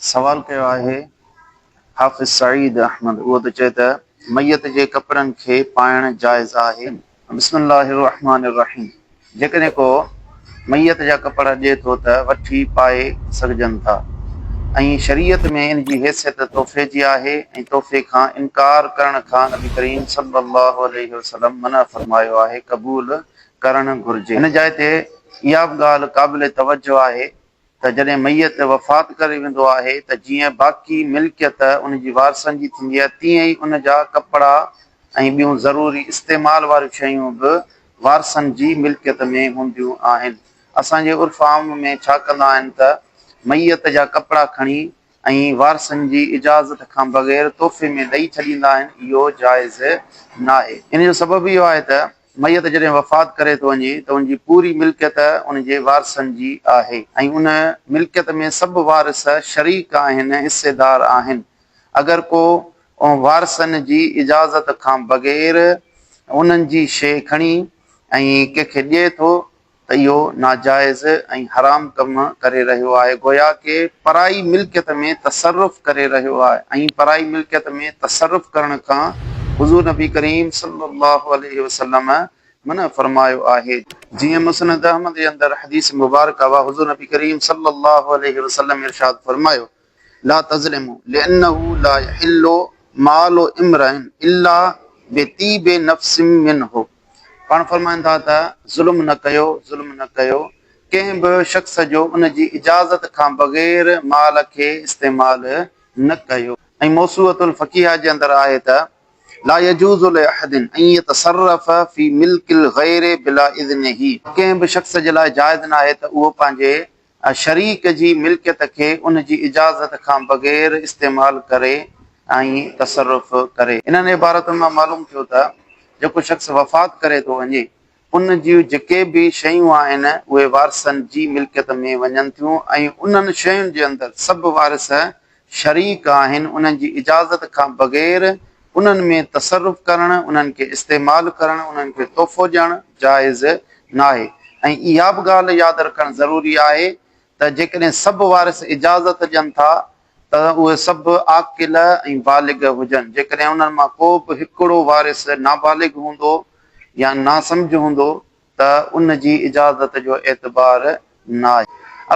سوال ڪيو آهي حافظ سعيد احمد اهو ٿو چئي ته ميت جي ڪپڙن کي پائڻ جائز آهي؟ بسم الله الرحمٰن الرحيم جيڪڏهن ڪو ميت جا ڪپڙا ڏئي ٿو ته وٺي پائي سگهجن ٿا ۽ شريعت ۾ ان جي حيثيت تحفي جي آهي ۽ تحفي کان انڪار ڪرڻ کان نبي ڪريم صلي الله عليه وسلم منع فرمايو آهي قبول ڪرڻ گهرجي. هن جاء تي اها به ڳالهه قابل توجه آهي ته جڏهن ميت وفات ڪري ويندو آهي ته جيئن باقي ملڪيت ان جي وارثن جي ٿيندي آهي تيئن ئي ان جا ڪپڙا ۽ ٻيون ضروري استعمال واريون شيون به وارثن جي ملڪيت ۾ هونديون آهن. اسان جي عرف عام ۾ ڇا ڪندا آهن ته ميت جا ڪپڙا کڻي ۽ وارثن جي اجازت کان بغير تحفي ۾ ڏئي ڇڏيندا آهن اهو جائز ناهي. ان جو سبب اهو آهي ته ميت جڏهن وفات ڪري ٿو وڃي ته ان جي پوري ملڪيت ان جي وارثن جي آهي ۽ ان ملڪيت ۾ سڀ وارث شريڪ آهن، حصيدار آهن. اگر ڪو وارثن جي اجازت کان بغير انهن جي شيء کڻي ۽ ڪنهن کي ڏئي ٿو ته اهو ناجائز ۽ حرام ڪم ڪري رهيو آهي، گويا ڪه پرائي ملڪيت ۾ تصرف ڪري رهيو آهي ۽ پرائي ملڪيت ۾ تصرف ڪرڻ کان حضور نبي ڪريم صلي الله عليه وسلم منع فرمايو آهي. جيئن مسند احمد جي اندر حديث مبارڪه آهي حضور نبي ڪريم صلي الله عليه وسلم ارشاد فرمايو، لا تظلموا لانه لا يحل مال امرئ الا بطيب نفس منه پاڻ فرمائن ٿا ته ظلم نه ڪيو، ظلم نه ڪيو، ڪنهن به شخص جو ان جي اجازت کان بغير مال کي استعمال نه ڪيو. ۽ موسوعة الفقيهه جي اندر آهي ته لا يجوز لاحد ان يتصرف في ملڪ الغير بلا اذنه ڪنهن به شخص جي لاء جائز ناهي ته اهو پنهنجي شريڪ جي ملڪيت کي ان جي اجازت کان بغير استعمال ڪري ۽ تصرف ڪري. انهن عبارتن مان معلوم ٿيو ته جيڪو شخص وفات ڪري ٿو وڃي ان جون جيڪي به شيون آهن اهي وارثن جي ملڪيت ۾ وڃن ٿيون ۽ انهن شين جي اندر سڀ وارث شريڪ آهن انهن جي اجازت کان بغير انهن ۾ تصرف ڪرڻ، انهن کي استعمال ڪرڻ، انهن کي تحفو ڏيڻ جائز ناهي ۽ اها به ڳالهه ياد رکڻ ضروري آهي ته جيڪڏهن سڀ وارث اجازت ڏين ٿا ته اهي سڀ عاقل ۽ بالغ هجن، جيڪڏهن انهن مان ڪو به هڪڙو وارث نابالغ هوندو يا ناسمجهه هوندو ته ان جي اجازت جو اعتبار ناهي.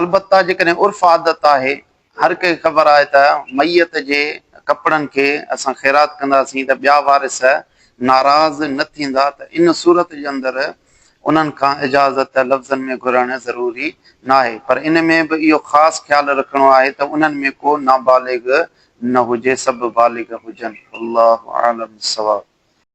البته جيڪڏهن عرف عادت آهي هر ڪنهن کي خبر آهي ته ميت جي ڪپڙن کي اسان خيرات ڪنداسين ته ٻيا وارث ناراض نه ٿيندا ته ان صورت جي اندر انهن کان اجازت لفظن ۾ گهرڻ ضروري ناهي پر ان ۾ به اهو خاص خيال رکڻو آهي ته انهن ۾ ڪو نابالغ نه هجي سڀ بالغ هجن والله اعلم بالصواب.